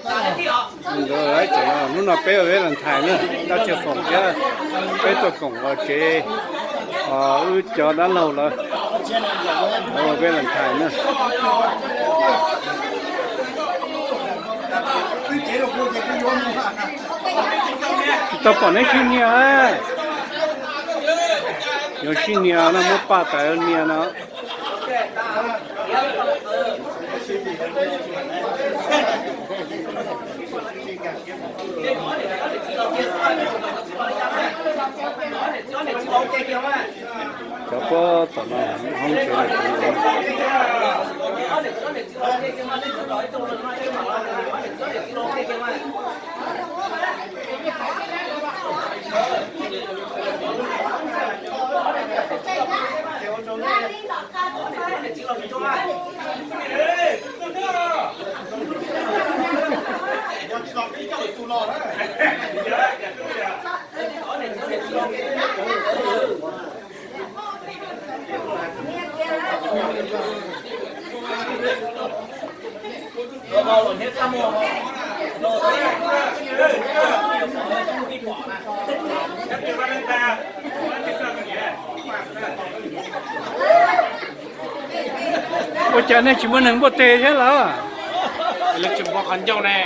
Ntawd, hnub no peb ua Valentine na, dab tsi foom thiab peb tuaj koom los tsev wb cov dab laug lawm, ua Valentine na. Tsis tau pom neb sib nias, yuav sib nias no muab paj tas nias no. Cov puab tom no hoob tsev no kuv. Ua cas nej tsis muaj neeg npuaj teg thiab lawm? Lawv tsis npog qhov ncauj ne.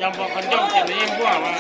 Yog npog qhov ncauj ces nws yeej npuaj mas.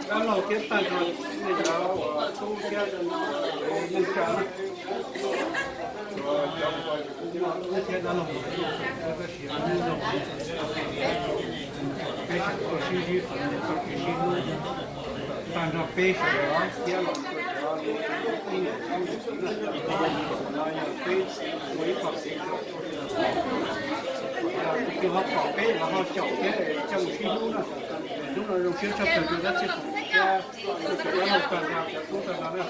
Dab laug thiab tag nrho nej cov tub thiab neej tsa, cov tub thiab dab laug, tab sis peb sawv daws sib ntsib qhov no tau kev sib hlub, tag nrho peb sawv daws thiab los rau cov ib niam tub niam txiv na, no yog peb ua ib qho kev, tus twg ho pom peb los ho caum peb coj mus sib hlub na. Hnub no zoo siab tshaj plaws rau dab txij khoom thiab rau cov dab laug tag nrho, cov tub tag nrho na.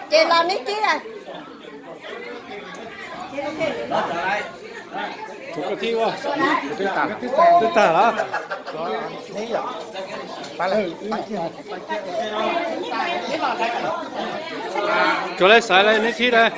Ces los neb tib. Tus koj thib ua, twb tag los. Tsuas lawv xaiv lawv neb thib lawm.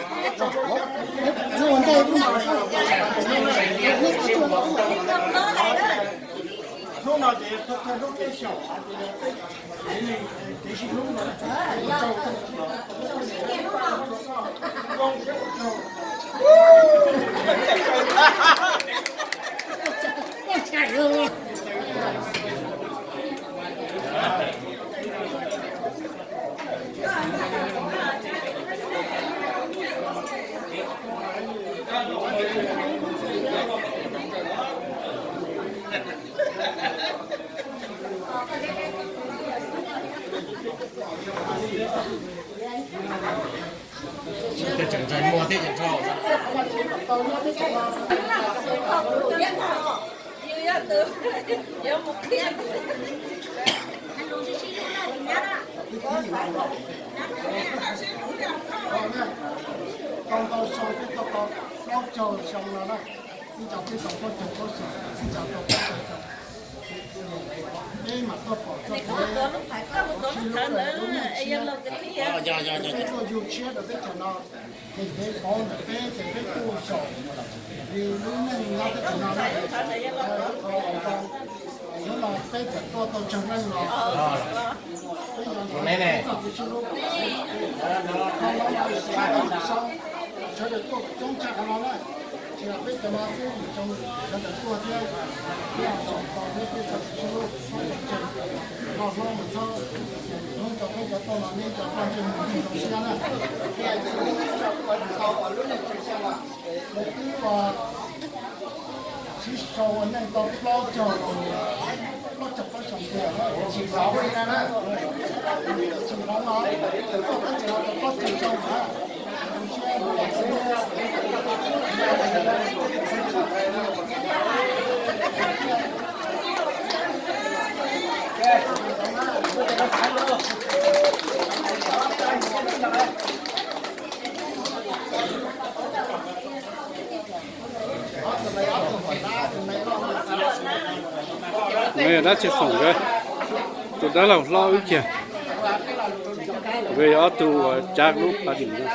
Tau ntau xyoo, peb tau tau plaub caug xyoo no na, ib co peb tau plaub caug plaub xyoo, ib co tau plaub caug xyoo, peb mam tuaj pom txoj kev sib hlub, peb tuaj yug siab rau teb chaws no, ces kev pauv ntawm peb ces peb kuj xyaum li lub neej nyob teb chaws no na. Qhov ntau, hnub no peb txawm tuaj tau tsawg leej los peb yuav ntawm peb txoj kev sib hlub, qhov no sawv daws tuaj coob tshaj qhov no na. Tsis yog peb cov no xwb, mus tsoo sawv daws tuaj thiab, thiab tau thiab peb txoj kev sib hlub txhob tso tseg, noj hlob mus txhob, hnub rau peb cov tuaj los nej cov poj ntxoog mus zoo siab na. Lawv twb ua sib sau ua neej tau plaub caug, plaub caug plaub xyoo tiag, tsis hloov li na, tsis hloov no, tuaj teb chaws no tau plaub caug xyoo na. No yog dab tsi foom nkawd, tus dab laug hlob ib kiag, nkawd yog ob tug uas cab lub pa dim no.